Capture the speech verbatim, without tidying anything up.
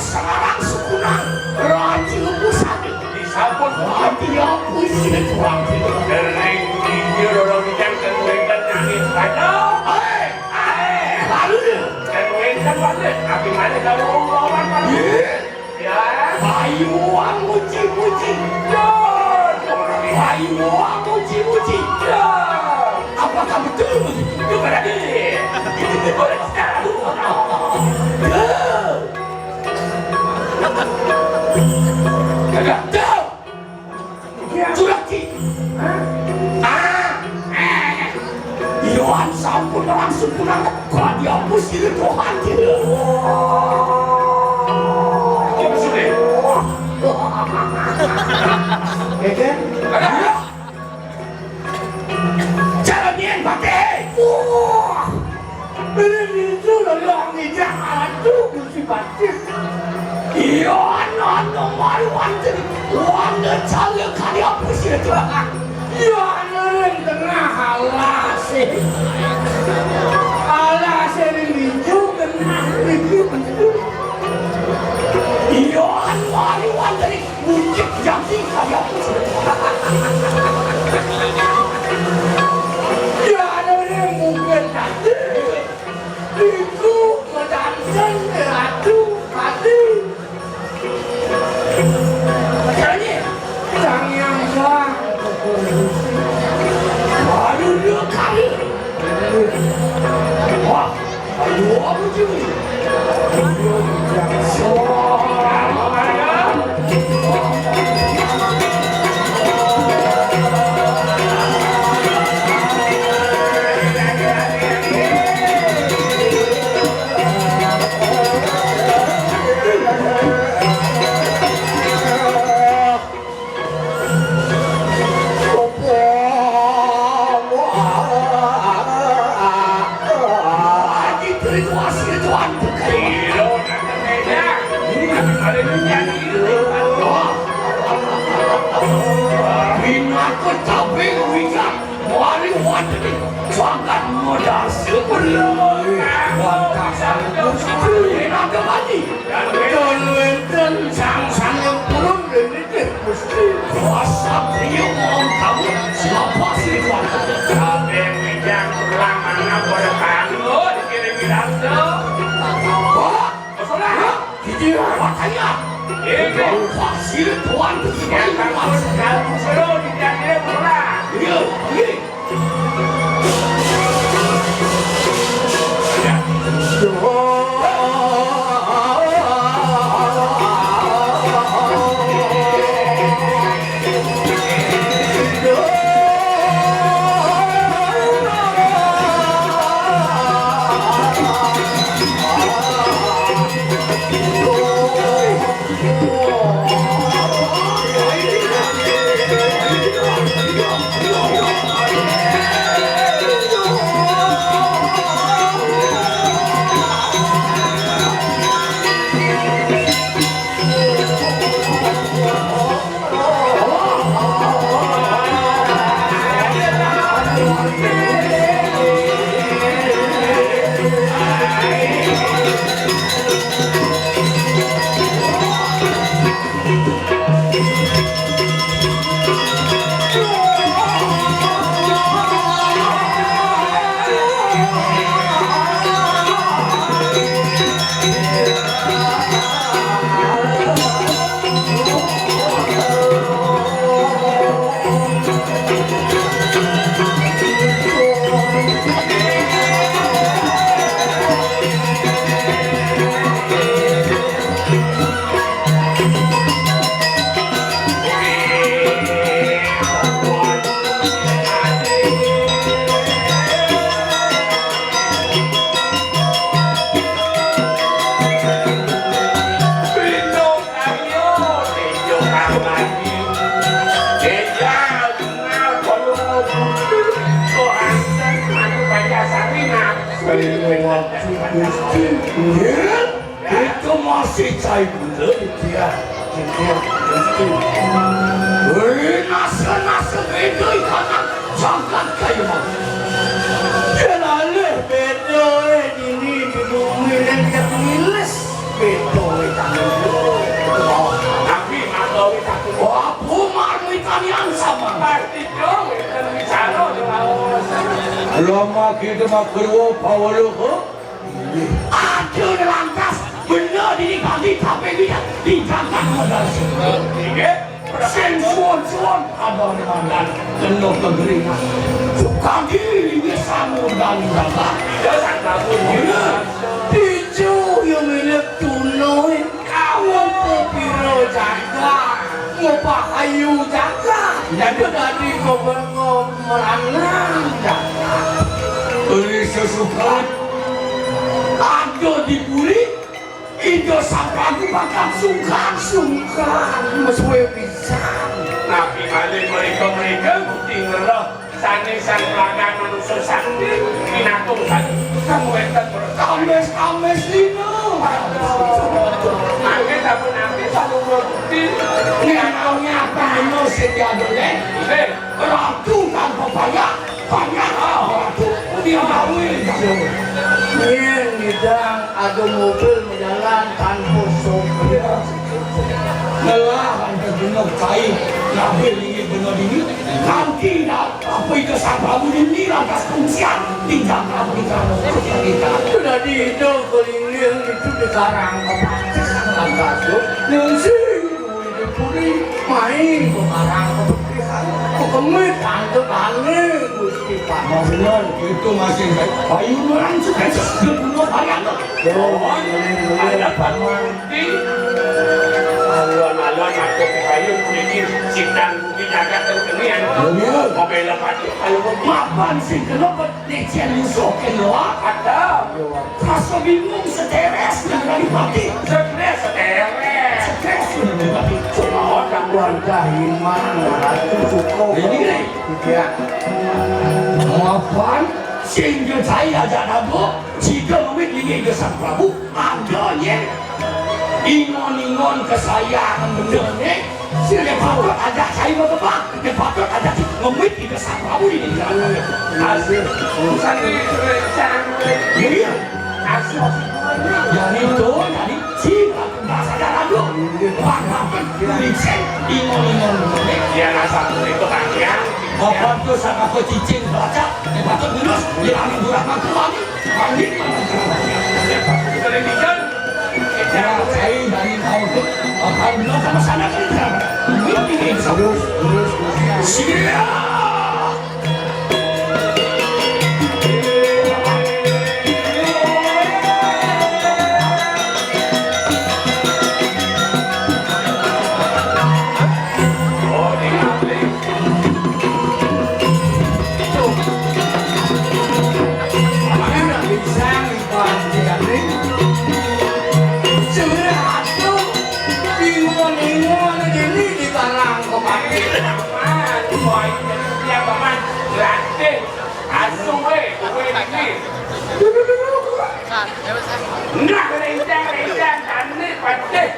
Semarang Sukunang, Raja Pusaka. Disampun. Raja Pusaka, Tuan. Dering injil orang ikan kan wénten angin padang. Hei, hei, lalu dia. Kan wénten banget. Tapi mana kamu orang? Iya. Ya. Ayo, muji-muji. Ya. Ayo, muji-muji. Ya. Apakah betul begitu? Itu berarti. Itu boleh sekarang. Ya. Kagak tahu. Curaki. Hah? Ah. Eh. Yohan sampun langsung pulang. Kok dihapus gitu Tuhan gitu. Apa sih? Ya kan? Kagak. Jalan yen pakai. Wah. Ini itu lolong ijak alat tuh kursi batis. Iya, nono maruan jadi wanda cale kali apa sih itu? Iya, nering tengah alas. Alas ini minggu tengah minggu. Iya, maruan jadi Bukit Jati kaya. Ya, ada orang Bukit Jati. Iku medanten Ratu Pati. Makanya, Sang Yang Wah. Baru dua kali. Wah. Jagat modal seperti. Wah, kasar. Gusti Naga Mati. Dan wénten sang sanging purun nitih Gusti. Kuasa beliau mau kamu siapa sih, Tuan? Kabéh wijang ulah manah pada panggo dikirim pidato. Wah, saudara, jujur, makanya. Ini. Kuasa Tuan. Ya, kamu, kamu suruh dikirim, saudara. Iya, iya. Itu masih cai bener dia. Dia, dia. Wih, nasa-nasa beda ikan jagat kayu mah. Dia lalih beda, eh, ini di bumi dan dia ngilis. Beda. Tapi magawi satu. Wah, Umar Mitanian sama. Pasti dong, itu bicara di lawan. Lama kita mah kerwo pawalo ko. Ada lantas bener ini kami tapi dia dijaga modal. Iya. Sing suwun-suwun ada mandan kena kegeringan. Suka diri wis samudang dapat. Iya, sang bagus. Iya. Picu yang milik tunoi. Kau pepiro jaga, ngopah ayu jaga. Jadi tadi kau bengong meranang jaga. Ini sesukat ada di puri. Ida Sang Prabu bakal sungkan. Sungkan, mesuwe pisan. Napi malih mereka-mereka bukti ngeroh sane sang pelagan manusa sakti pinatung satu. Kang wenten berkambes-kambes dina. Mangke sampun napi sampun bukti. Nek ana nyatane sing diadol, eh? Nggih. Ratu tanpa banyak, banyak ratu dia gawe. Yen ngidang ada mobil menjalan tanpa sopir. Ngelah anta jenuh kai, nabi linggih bener dini, kanti dah apa itu sababu ini lantas kuncian, tinggal nabi kamu kita. Sudah dihitung keliling itu di karang kepancing lantas tuh. Ningsih. Puri, mai, kok arang kok kemit, tante bane, Gusti Pak. Mas Lon, itu masih baik. Ayo, orang sudah sudah bunuh ayam. Yo, ada Pak Manti. Alon-alon aku kayu ini sidang budi jagat terkenian. Iya. Mau bela pati, kalau mau mapan sih, kenapa? Nek yen nyusuhke loak, ada. Rasa bingung stres nang Adipati. Stres, stres. Stres nang Adipati. Semua orang keluarga Himang, Ratu Suko. Ini gini. Iya. Mapan sing jejai aja nabuk, jika mawit linggih Sang Prabu, ada yen ingon-ingon kesayangan bendane. Sing patut ajak cai mau tebak, sing patut ajak cai ngemit di desa Prabu ini. Asik. Urusan ini rencang. Iya. Asik. Jadi itu, jadi si bahasa dalam lu. Bang Bapet, licin, imon-imon. Ya, rasa itu kan ya. Apa tuh sama aku cicing baca, sing patut lurus, ya, angin burak mati lagi. Angin mana? Ya, Pak. Sudah demikian. Ya, saya dari tahu tuh, akan bilang sama sana kan, ya. Ini, ini, terus, terus, terus. Siap. Oh, ini. Sebenarnya aku bingung-bingung ini di barang kemarin. Wah, ini dia paman gratis. Asuh, weh, weh, ini. Nah, rencang, rencang, tani, patih.